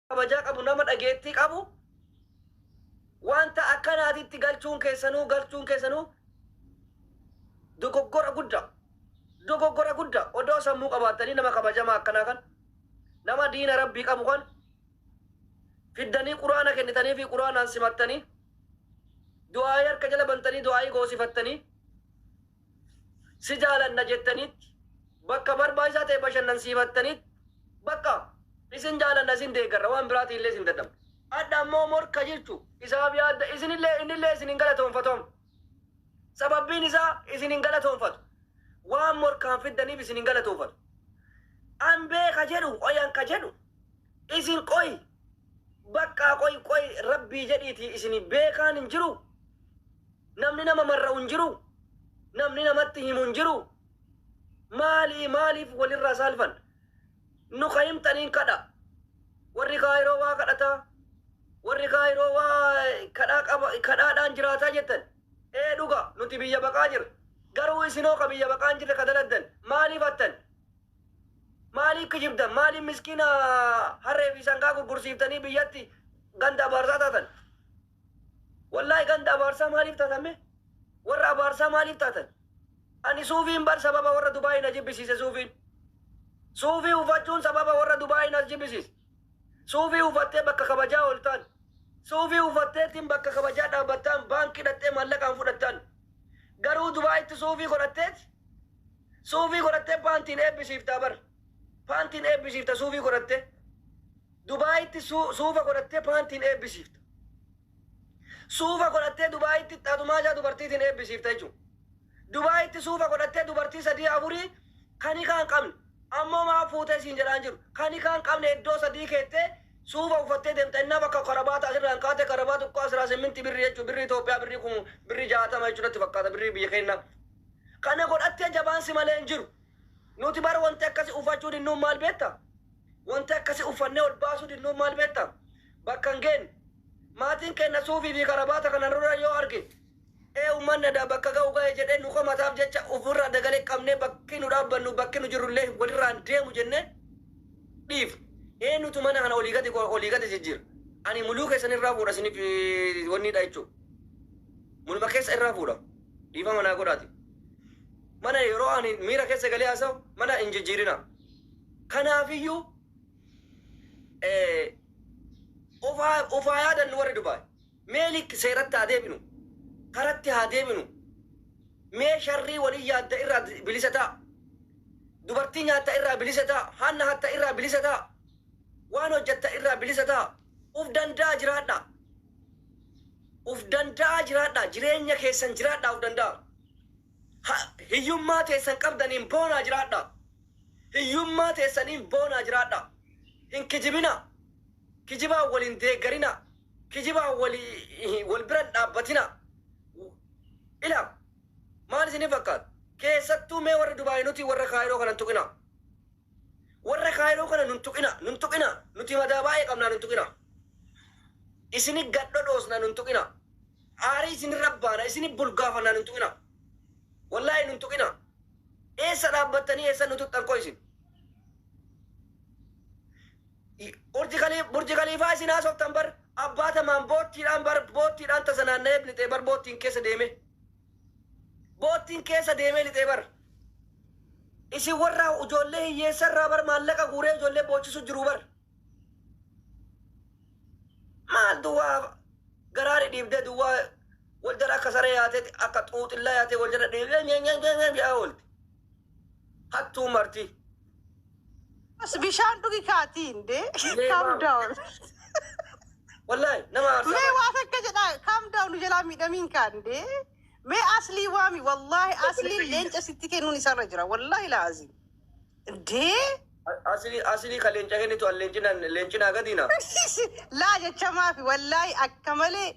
Kabajaa qabu, nama dhageettii qabu, wanta akkanaatitti galchuun keessanuu dogoggora guddaa, dogoggora guddaa. Odoo sammuu qabaattanii nama kabajamaa akkanaa kan nama diina Rabbii qabu kan fiddanii Quraana kennitanii fi Quraanaan simattanii, du'aayii harka jala bantanii, du'aayii goosifattanii, si jaalanna jettaniitti, bakka barbaachisaa ta'e bashannansiifattaniitti, bakka isin jaalanna, isin deeggarra, waan biraatiin illee isin dadhabna. Adda ammoo morka jechu isaaf yaadda isinillee, innillee isin hin galatoonfatoom. Sababbiin isaa isin hin galatoonfatu. Waan morkaan fiddaniif isin hin galatoonfatu. An beeka jedhu qoyan ka jedhu isin qoy, bakka qoy qoy, Rabbii jedhiiti, isin beekaan hin jiru. Namni nama marra'u hin jiru. Namni namatti himu hin jiru. Maalii, maaliif walirraa saalfan? Nu ka himtaniin kadha. Warri Kaayiroo waa kadhataa. Warri Kaayiroo waa kadhaa qaba, kadhaadhaan jiraataa jettan. Ee, dhuga, nuti biyya baqaa jirra. Garuu isinoo ka biyya baqaa hin jirre ka daladdan maaliif hattan? Maaliif kijibdan? Maaliif miskiina harree fi sangaa gurgursiiftanii biyyatti ganda abaarsaa taatan? Wallaahi, ganda abaarsaa maaliif taatan mee? Warra abaarsaa maaliif taatan? Ani suufiin bar sababa warra Dubaayii na jibbisiise suufiin. Suufii uffachuun sababa warra Dubaayii na jibbisiise. Suufii uffattee bakka kabajaa ooltaan. Suufii uffatteetiin bakka kabajaa dhaabbattaan, baankii dhattee maallaqaan fudhattaan. Garuu Dubaayitti suufii godhatteet, suufii godhattee paantiin eebbisiiftaa bar. Paantiin eebbisiifta suufii godhattee. Dubaayitti suufa godhattee paantiin eebbisiifta. Suufa godhattee Dubaayitti xaatumaajaa dubartiitiin eebbisiifta jechuudha. Dubaayitti suufa godhattee dubartii sadii afurii kan hikaa hin qabne, ammoo maa fuutee siin jedhaan jiru, kan hikaa hin qabne iddoo sadii keettee suufa uffattee deemta. Innaa bakka karabaata asirraan kaate karabaa tokko asirraa simminti birrii jechuudha. Birrii Itoophiyaa birrii kun birrii 60 jechuudha fakkaata birrii biyya keenyaa. Kana godhattee jabaan si malee hin jiru. Nuti bara wanti akkasi uffachuu dinnuun maal beekta? Wanti akkasi uffannee ol baasuu dinnuun maal beekta? Bakka hin geenye. Maatiin keenya suufii fi karabaata kana nurra yoo arge, ee, uummanni adaa bakka ga'u ga'e jedhee nu komataaf jecha ofirraa dagalee qabnee bakki nu dhaabbannu, bakki nu jirrullee walirraan deemu jennee dhiif. Eenyutu mana kana olii gadi jijjiira? Ani muluu keessan irraa fuudha isiniif wanniidha jechuudha. Muluma keessa irraa fuudha. Dhiifama naa godhaati. Mana yeroo ani miira keessa galee haasa'u mana hin jijjiirina. Kanaafiyyuu ofaa yaadannu warri Dubaay. Mee likki seeratti haa deebinu. Karatti haa deebinu. Mee sharrii walii yaadda irraa bilisa ta'a. Dubartii nyaatta irraa bilisa ta'a. Hanna hatta irraa bilisa ta'a. Waan hojjetta irraa bilisa ta'a. Uf danda'a jiraadha. Uf danda'a jiraadha. Jireenya keessan jiraadha, uf danda'a. Hiyyummaa teessan qabdaniin boonaa jiraadha. Hiyyummaa teessaniin boonaa jiraadha. Hin kijibina. Kijibaan waliin deeggarina. Kijibaan wal biran dhaabbatina. Ila maal isinii fakkaata? Keessattuu mee warri Dubaay, nuti warra Kaayiroo kana hin tuqina. Warra Kaayiroo kana nun tuqina, nun tuqina. Nuti madaa baay'ee qabnaa, nun tuqina. Isini gadho dhoosna, nun tuqina. Aarii isinirra baana, isini bulgaafannaa, nun tuqina. Wallaahi, nun tuqina. Eessa dhaabbattanii eessa nu tuqxan koo isin? Burji Kaliifaa isin haasoftan bar abbaa tamaan boottiidhaan bar boottiidhaan tasa naanna'ee lixee bar, boottiin keessa deeme. Boottiin keessa deemee lixee bar. Isin warra ijoollee hiyyeessa irraa bar maallaqa guuree ijoollee boochisu jiru bar. Maal duwwaa garaa dhidhiibdee, duwwaa wal jala akka saree yaatee, akka xuuxillaa yaatee wal jala dhiibdee jedhaa oolti. Hattuu marti. As bishaan dhugi kaatii indee. Calm down. Wallaahi, nama aarsaa. Mee waa takka jedhaa, calm down, nu jalaa miidhamiin kaandee. Mee Aslii waami, wallaahi Asliin leenca sitti kennuun isarra jira, wallaahi laazim. Indee. Asilii, asilii ka leenca kennitu an leencinaa gadiina. Laa, jecha maafi, wallaahi akka malee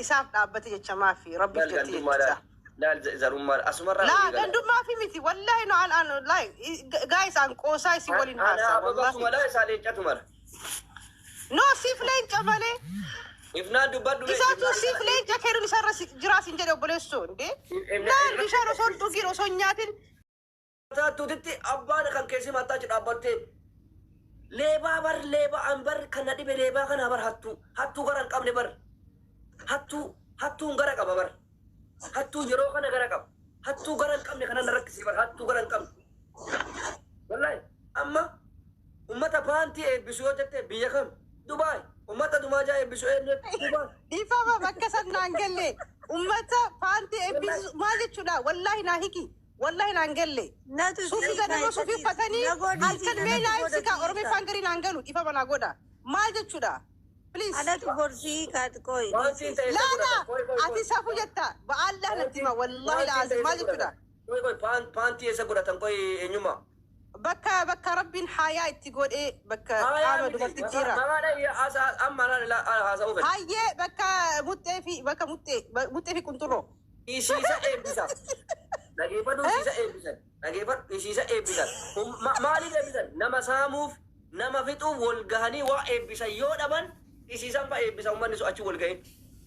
isaaf dhaabbate, jecha maafi Rabbiif Laal jetti gandummaa jechuudha. laal, laal zarummaa asumarraa Laa walii gala. gandummaa fi miti, wallaahi no an an laa guys, an qoosaa isin waliin Ana haasaa ababa wallaahi. mala, isaa leencatu mala. No, siif leenca malee. Ifnaan dubbadhu mee. Isaatu siif leenca kennuun isarra jiraa sin jedhe, obboleessoo indee. Laal, bishaan osoo hin dhugin, osoo hin nyaatin. Taatuutitti abbaan kan keessi mataa jiru dhaabbattee. Leebaa bar, leebaa an bar. Kan na dhibe leebaa kanaa bar, hattuu hattuu gara hin qabne bar. Hattuu hattuun gara qaba bar. Hattuu yeroo kana gara qaba. Hattuu gara hin qabne kana na rakkisee bar, hattuu gara hin qabne. Wallahi amma ummata paantii eebbisu yoo jette, biyya kam? Dubaay. Ummata dumaajaa eebbisu eenyu jette? Dubaay. Dhiifama, bakka san naan galle. Ummata paantii eebbisu maal jechuudha? Wallaahi naa hiki. Wallaahi naan galle. Natu Suufii ganama suufii uffatanii halkan mee naa ibsi kaa. Oromeeffaan garii naan galu, dhiifama naa godha. Maal jechuudha? Please. Anatu gorsii kaat qoy. Paantiin ta'e isa Laala godhatan. Qoy, qoy, qoy. Ati safu jetta. Ba'aallah natti hima, wallaahi laazim, maal jechuudha? Qoy, qoy, paantii eessa godhatan? Qoy, eenyuma? Bakka Rabbiin haayaa itti godhee, bakka qaama dubartittii irraa. Maqaadha amma haasa'uu fedhe. Hayyee, bakka muxxee fi bakka muxxee fi qunxurroo. Isiisa eebbisa. Dhageeffadhu, isiisa eebbisan. Dhageeffadhu, isiisa eebbisan. Maaliif eebbisan? Nama saamuuf, nama fixuuf wal gahanii waa eebbisan yoo dhaban, isiisan fa'a eebbisa uummanni sun achi wal gahee.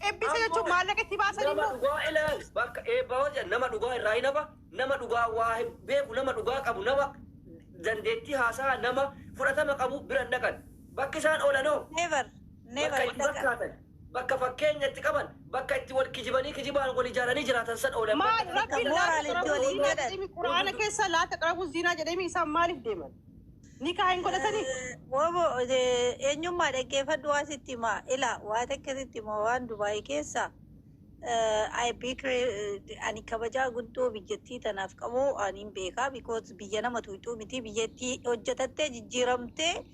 Eebbisa jechuun maallaqa itti baasan Nama immoo. dhugaa ilaali. Bakka eebbaa hojjan nama dhugaa irraa hin hafa, nama dhugaa waa beeku, nama dhugaa qabu, nama dandeettii haasaa, nama fudhatama qabu bira hin dhaqan. Bakki isaan oolanoo Never. Never. bakka itti fakkaatan, bakka fakkeenya itti qaban, bakka itti wal kijibanii, kijibaan wal ijaaranii jiraatan san oolan. Maal Rabbiin moral laa itti taqrabu waliin zinaa jedhan. jedhemi, Quraana keessa laa taqrabu zinaa jedhemi, isaan maaliif deeman? Nikaa hin godhatanii? Wobo, eenyummaa dhaggeeffadhu, waa sitti himaa. Ila waa takka sitti himaa, waan Dubaayii keessa ani kabajaa guddoo biyyattii tanaaf qabu ani hin beekaa, because biyya nama tuuxuu miti, biyyattii hojjetattee jijjiiramtee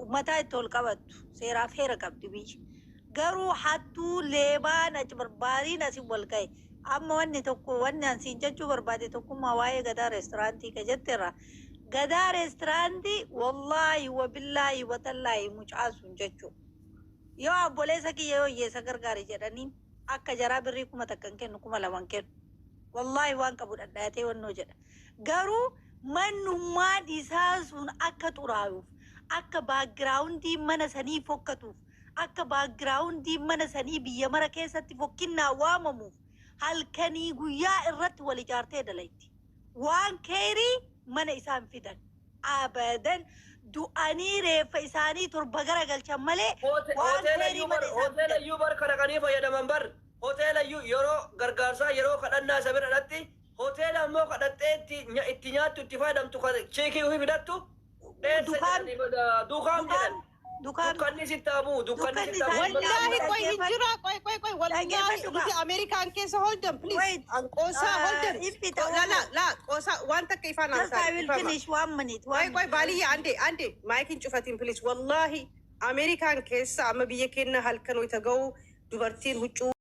mataa itti ol qabattu, seeraaf heera qabdi biyya. Garuu hattuu leebaan achi barbaadiin asin wal ga'e. Amma wanni tokko, wanni an siin jechuu barbaade tokkummaa waa'ee Gadaa Reestiraantii ka jetteerra. Gadaa Reestiraantii, wallaahi wabillaahi watallaahi, mucaa sun jechuu. Yoo obboleessa kiyya yoo hiyyeessa gargaari jedhanii, akka jaraa birrii 1000 hin kennu, 2000 hin kennu. Wallaahi waan qabu dhadhaatee wannoo jedha. Garuu mannummaan isaa sun akka xuraayuuf, akka backgroundii mana sanii fokkatuuf, akka backgroundii mana sanii biyya mara keessatti fokkinnaa waamamuuf halkanii guyyaa irratti wal ijaartee dalayti. Waan keerii mana isaan fidan. Abadan, du'anii reeffa isaanii 7 garagalchan malee waan keerii mana isaan Hoteela fidan. iyyuu bar kadhaqanii fayyadaman bar. Hoteela iyyuu yeroo gargaarsaa, yeroo kadhannaa isa bira dhatti, hoteela ammoo kadhattee itti nyaattu, itti fayyadamtu, cheekii ofii fidattu dheessa jedhanii duukaam jedhan. Dukaan Dukkanni sitti haa bu'u, dukkanni Dukkanni sitti haa bu'u. isaanii Wallaahi qoy, hin jira, qoy, qoy, qoy, wallaahi. Dhaggeeffadhu gaa. Nuti Ameerikaan keessa, hold on please. Wait. An qoosaa, hold on. If it La la la, qoosaa waan takka ifaan Just I will finish one minute. Qoy One qoy, minute. baaliyya, ande ande maayikiin cufatiin please. Wallaahi Ameerikaan keessa amma biyya keenya halkan wayita ga'u dubartiin huccuu